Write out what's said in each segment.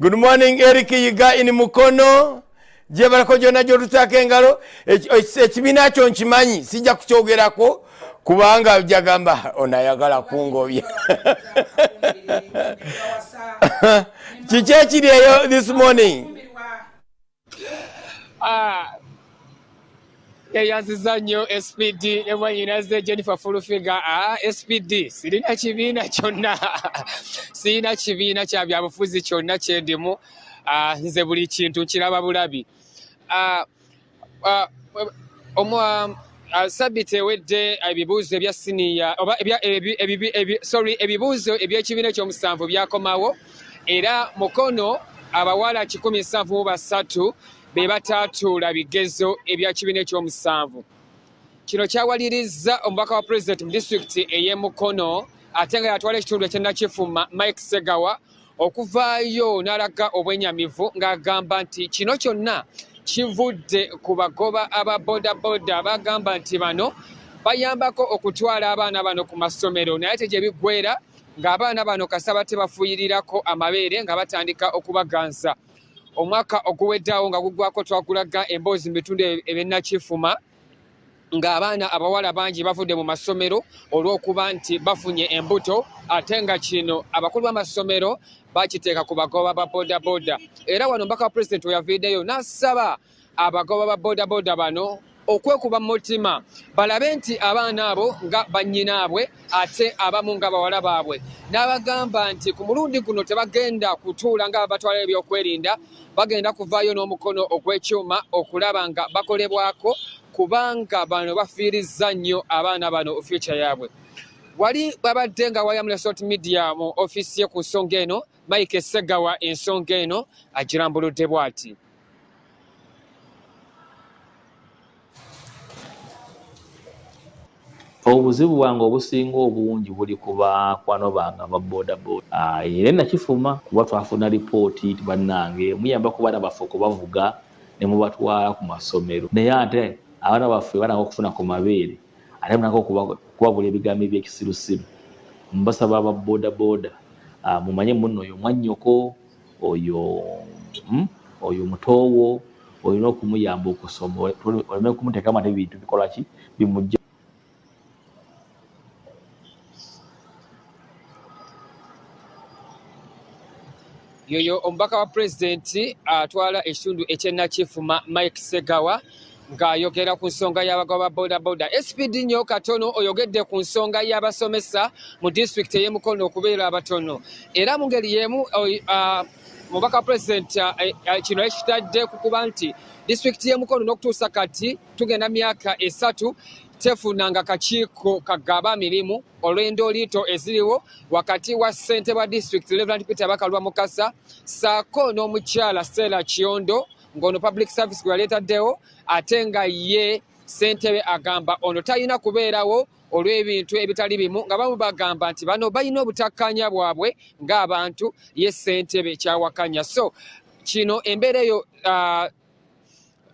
Good morning, Eric Yiga in Mukono. Gyebalako gyonna gy'otusaako engalo. Ekibiina kyo nkimanyi, sijja kukyogerako kubanga jagamba ono ayagala kungobya. Kiki ekiri eyo this morning? Ah, eyanziza nnyo SPD ne mwanyinaze Jennifer Fulufiga. Ah, SPD sirina kibiina kyonna, sirina kibiina kya byabufuzi kyonna kyendimu. Ah, nze buli kintu nkiraba bulabi. Sabiti ewedde ebibuuzo ebya siniya oba sorry, ebibuuzo eby'ekibiina ekyomusanvu byakomawo, era Mukono abawala 173 be bataatuula bigezo ebya kibiina ekyomusanvu. Kino kyawalirizza omubaka wa pulezidenti mu disitulikiti ey'e Mukono ate nga yatwala ekitundu eky'e Nakifuma, Mike Segawa, okuvaayo n'alaga obwenyamivu ng'agamba nti kino kyonna kivudde ku bagoba aba bodaboda bagamba nti bano bayambako okutwala abaana bano ku masomero, naye ate gye biggweera ng'abaana bano kasaba tebafuuyirirako amabeere nga batandika okubaganza. Omwaka oguweddeawo nga guggwako twagulaga emboozi mu bitundu eby'e Nakifuma ng'abaana abawala bangi bavudde mu masomero olw'okuba nti bafunye embuto, ate nga kino abakulu b'amasomero bakiteeka ku bagoba ba bodaboda. Era wano omubaka wa pulezidenti we yaviireyo n'asaba abagoba ba bodaboda bano okwekuba mu mutima balabe nti abaana abo nga bannyinaabwe ate abamu nga bawala baabwe, n'abagamba nti ku mulundi guno tebagenda kutuula nga babatwala ebyokwerinda, bagenda kuvaayo n'omukono ogw'ekyuma okulaba nga bakolebwako, kubanga bano bafiirizza nnyo abaana bano future yaabwe. Wali babadde nga wayamu ne Salt Media mu ofiisi ye ku nsonga eno, Mike Segawa ensonga eno agirambuludde bw'ati. Obuzibu bwange obusinga obungi buli ku bakwano bange aba bodaboda. Era Nakifuma kuba twafuna lipooti nti bannange muyamba ku baana baffe okubavuga ne mubatwala ku masomero, naye ate abaana baffe bananga okufuna ku mabeere ate munanga okubabula ebigambo ebyekisirusiru. Mbasaba aba bodaboda, mumanye munno oyo mwannyoko, oyo mutoowo, olina okumuyamba okusoma, oleme kumuteekamu ate ebintu bikola ki bimujja. Yoyo omubaka wa pulezidenti atwala ekitundu eky'e Nakifuma, Mike Segawa, ng'ayogera ku nsonga y'abagoba ba bodaboda. SPD nnyo katono oyogedde ku nsonga y'abasomesa mu disitulikiti ey'e Mukono okubeera abatono, era mu ngeri y'emu omubaka wa pulezidenti kino ekitadde ku kuba nti disitulikiti y'e Mukono n'okutuusa kati tugenda myaka 3 tefunanga kakiiko kagaba mirimu olw'endooliito eziriwo wakati wa ssentebe wa disitulikiti Reverend Peter Bakalwa Mukasa ssaako n'omukyala Stella Kiondo, ng'ono public service gwe yaleetaddewo, ate nga ye ssentebe agamba ono talina kubeerawo olw'ebintu ebitali bimu, nga bamu bagamba nti bano balina obutakkaanya bwabwe ng'abantu, ye ssentebe kyawakanya. So kino embeera eyo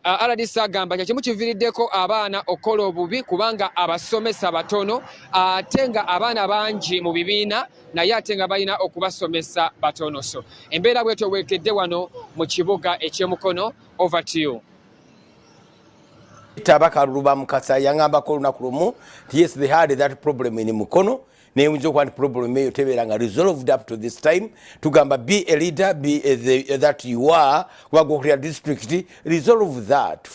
RDC agamba kye kimu kiviiriddeko abaana okukola obubi, kubanga abasomesa batono ate nga abaana bangi mu bibiina, naye ate nga balina okubasomesa batono. So embeera bwetyo weekedde wano mu kibuga eky'e Mukono. Over to you. Tabakaluba Mukasa yaŋŋambako olunaku lumu nti yes, they had that problem in Mukono, neyinza okuba nti problem eyo tebeera nga resolved up to this time. Tugamba be a leader, be that you are, kuba gwokulira district, resolve that.